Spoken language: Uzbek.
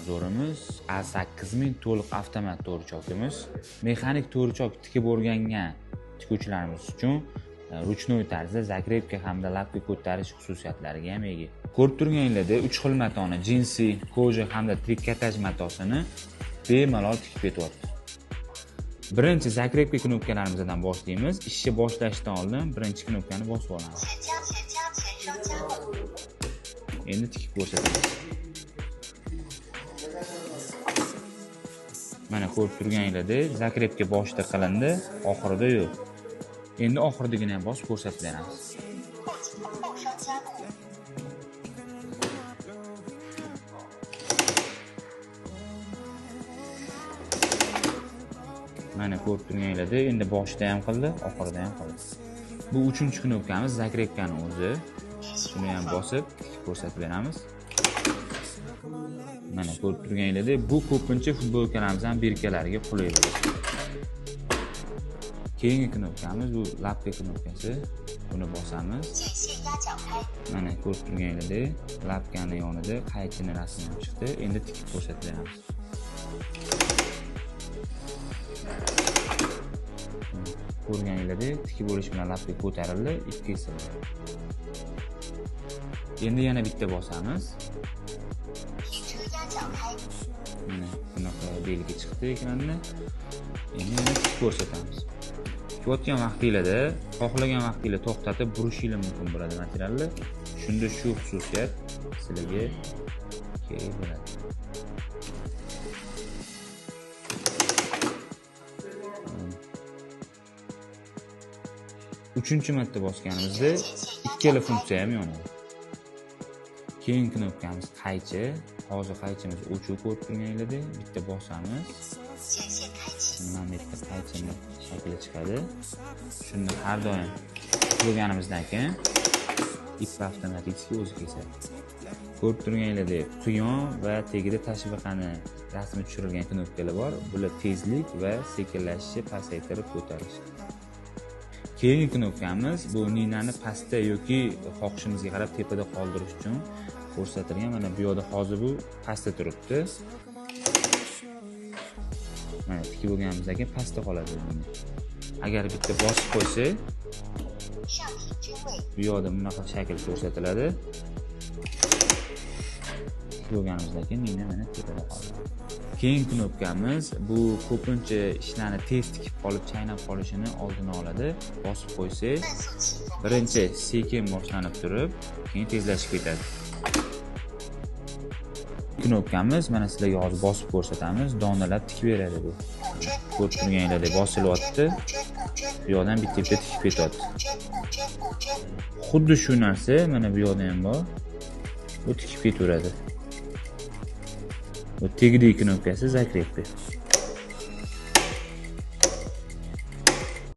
obzorimiz A8000 to'liq avtomat to'richokimiz. Mexanik to'richok tikib o'rgangan tikuvchilarimiz uchun ruchnoy tarzda zakrepka hamda lapka ko'tarish xususiyatlariga ham ega. Ko'rib turganinglarda 3 xil matoni, jinsi, koja hamda trikotaj matosini bemalol tikib ketyapti. Birinchi zakrepka knopkalarimizdan boshlaymiz. Ishni boshlashdan oldin birinchi knopkani bosib olamiz. Endi tikib ko'rsatamiz. Mana ko'rib turganinglardek zakrepka boshida qilindi, oxirida yo'q. Endi oxiridagini ham bosib ko'rsatib beramiz. Mana ko'rib turganinglardek endi boshida ham qildi, oxirida ham qildi. Bu uchinchi knopkamiz zakrepkani o'zi. Shuni ham bosib ko'rsatib beramiz. Mana ko'rib turganinglardek bu ko'pincha futbolkalarimizning birkalariga qulay bo'ladi. Keyingi knopkamiz bu lapka knopkasi. Buni bosamiz. Mana ko'rib turganinglardek lapkani yonida qaychini rasmi ham chiqdi. Endi tikib ko'rsatib beramiz. Ko'rganinglardek tikib bo'lish bilan lapka ko'tarildi, ip kesildi. Endi yana bitta bosamiz. Mana bunaqa belgi chiqdi ekranda. Endi yana tikib ko'rsatamiz. Tikayotgan vaqtingizda xohlagan vaqtingizda to'xtatib burishingiz mumkin bo'ladi materialni. Shunda shu xususiyat sizlarga kerak bo'ladi. Uchinchi marta bosganimizda ikkala funksiya ham yonadi. Keyingi knopkamiz qaychi. Hozir qaychimiz o'chiq ko'rib turganinglardek bitta bosamiz. Mana bu yerda qaychini shakli chiqadi. Shunda har doim bo'lganimizdan keyin ip avtomatik o'zi kesadi. Ko'rib turganinglardek quyon va tagida tashviqani rasmi tushirilgan knopkalar bor. Bular tezlik va sekinlashishni pasaytirib ko'tarish. Keyingi knopkamiz bu ninani pastda yoki xohishimizga qarab tepada qoldirish uchun ko'rsatilgan. Mana bu yerda hozir bu pastda turibdi. Mana tikib bo'lganimizdan keyin pastda qoladi. Agar bitta bosib qo'ysak, bu yerda bunaqa shakl ko'rsatiladi. Tikib bo'lganimizdan keyin nina mana tepada qoladi. Keyingi knopkamiz bu ko'pincha ishlarni tez tikib qolib chaynab qolishini oldini oladi. Bosib qo'ysak, birinchi sekin boshlanib turib, keyin tezlashib ketadi. Knopkamiz mana sizlarga hozir bosib ko'rsatamiz, donalab tikib beradi bu. Ko'rib turganinglardek bosilyapti. Bu yoqdan bitta-bitta tikib ketyapti. Xuddi shu narsa mana bu yoqda ham bor. Bu tikib ketaveradi. Bu tegidagi knopkasi zakrepka.